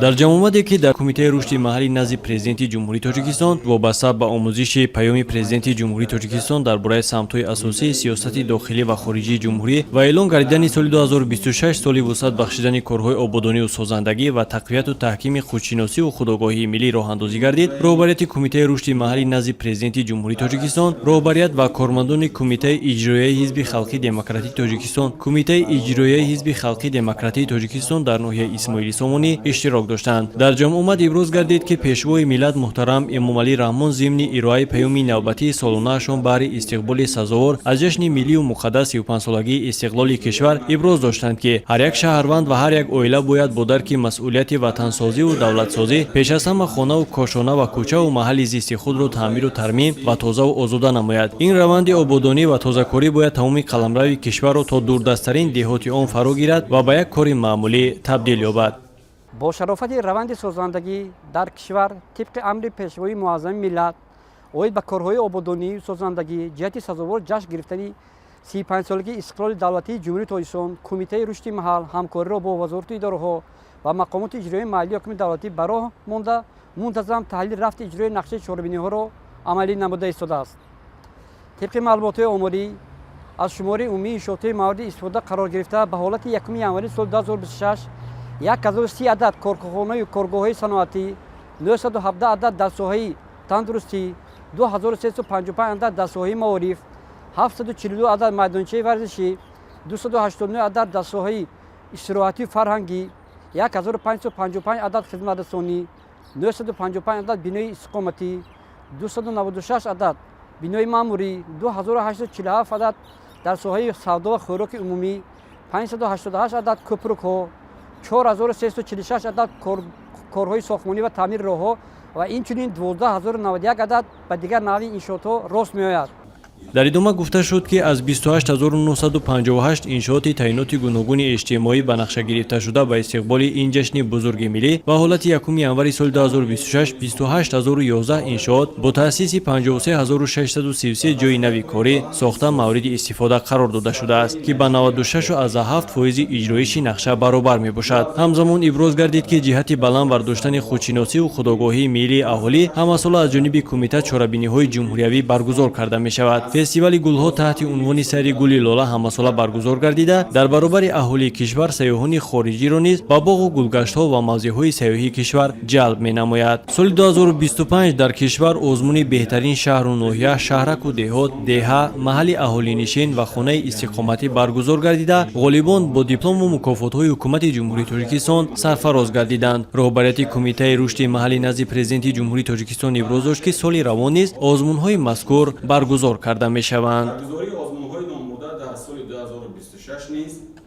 Дар ҷамъомаде, ки дар Кумитаи рушди маҳаллӣ назди Президенти Ҷумҳурии Тоҷикистон вобаста ба омӯзиши Паёми Президенти Ҷумҳурии Тоҷикистон дар бораи самтҳои асосии сиёсати дохилӣ ва хориҷии ҷумҳурӣ ва эълон гардидани соли 2026 соли вусъат бахшидани корҳои ободонию созандагӣ ва тақвияту таҳкими худшиносиву худогоҳии миллӣ роҳандозӣ гардид, роҳбарияти Кумитаи рушди маҳаллӣ назди Президенти Ҷумҳурии Тоҷикистон, роҳбарият ва кормандони Кумитаи иҷроияи Ҳизби халқи демократии Тоҷикистон, Кумитаи иҷроияи Ҳизби халқи демократии Тоҷикистон дар ноҳияи Исмоили Сомонӣ иштирок доштанд. Дар ҷамъомад иброз гардид, ки Пешвои миллат муҳтарам Эмомалӣ Раҳмон зимни ироаи паёми навбатии солонаашон баҳри истиқболи сазовор аз ҷашни миллию муқаддас, 35-солагии истиқлоли кишвар, иброз доштанд, ки ҳар як шаҳрванд ва ҳар як оила бояд бо дарки масъулияти ватансозиву давлатсозӣ пеш аз ҳама хонаву кошона ва кӯчаву маҳалли зисти худро таъмиру тармим ва тозаву озода намояд. Ин раванди ободонӣ ва тозакорӣ бояд тамоми қаламрави кишварро то дурдасттарин деҳоти он фаро гирад ва ба як кори маъмулӣ табдил ёбад. Бо шарофати раванди созандагӣ дар кишвар тибқи амри Пешвои муаззами миллат оид ба корҳои ободонию созандагӣ ҷиҳати сазовор ҷашн гирифтани 35-солагии истиқлоли давлатии Ҷумҳурии Тоҷикистон, Кумитаи рушди маҳал ҳамкориро бо вазорату идораҳо ва мақомоти иҷроияи маҳаллии ҳокимияти давлатӣ ба роҳ монда, мунтазам таҳлили рафти иҷрои нақшаи чорабиниҳоро амалӣ намуда истодааст. Тибқи маълумотҳои оморӣ, аз шумораи умумии иншоотҳои мавриди истифода қарор гирифта ба ҳолати 1 январи соли 2026 1030 адад корхонаю коргоҳҳои саноатӣ, 917 адад дар соҳаи тандурустӣ, 2355 адад дар соҳаи маориф, 742 адад майдончаи варзишӣ, 289 адад дар соҳаи истироҳатию фарҳангӣ, 1555 адад хизматрасонӣ, 955 адад бинои истиқоматӣ, 296 адад бинои маъмурӣ, 2847 адад дар соҳаи савдо ва хӯроки умумӣ, 588 адад кӯпрукҳо, 4346 адад корҳои сохтмонӣ ва таъмири роҳҳо ва инчунин 12 091 адад ба дигар навъи иншоотҳо рост меояд. Дар идома гуфта шуд, ки аз 28 958 иншооти таъиноти гуногуни иҷтимоӣ ба нақша гирифташуда ба истиқболи ин ҷашни бузурги миллӣ ба ҳолати 1 январи соли 2026 28 011 иншоот бо таъсиси 53 633 ҷойи нави корӣ сохта мавриди истифода қарор дода шудааст, ки ба 96,7 фоизи иҷроиши нақша баробар мебошад. Ҳамзамон иброз гардид, ки ҷиҳати баланд бардоштани худшиносиву худогоҳии миллии аҳолӣ ҳамасола аз ҷониби кумита чорабиниҳои ҷумҳуриявӣ баргузор карда мешавад. Фестивали гулҳо таҳти унвони «Сайри гули лола» ҳамасола баргузор гардида, дар баробари аҳолии кишвар сайёҳони хориҷиро низ ба боғу гулгаштҳо ва мавзеъҳои сайёҳии кишвар ҷалб менамояд. Соли 2025 дар кишвар озмуни беҳтарин шаҳру ноҳия, шаҳраку деҳот, деҳа, маҳалли аҳолинишин ва хонаи истиқоматӣ баргузор гардида, ғолибон бо диплому мукофотҳои Ҳукумати Ҷумҳурии Тоҷикистон сарфароз гардиданд. Роҳбарияти Кумитаи рушди маҳаллӣ назди Президенти Ҷумҳурии Тоҷикистон иброз дошт, ки соли равон низ озмунҳои мазкур баргузор карда мешаванд. Баргузории озмунҳои номбурда дар соли 2026 низ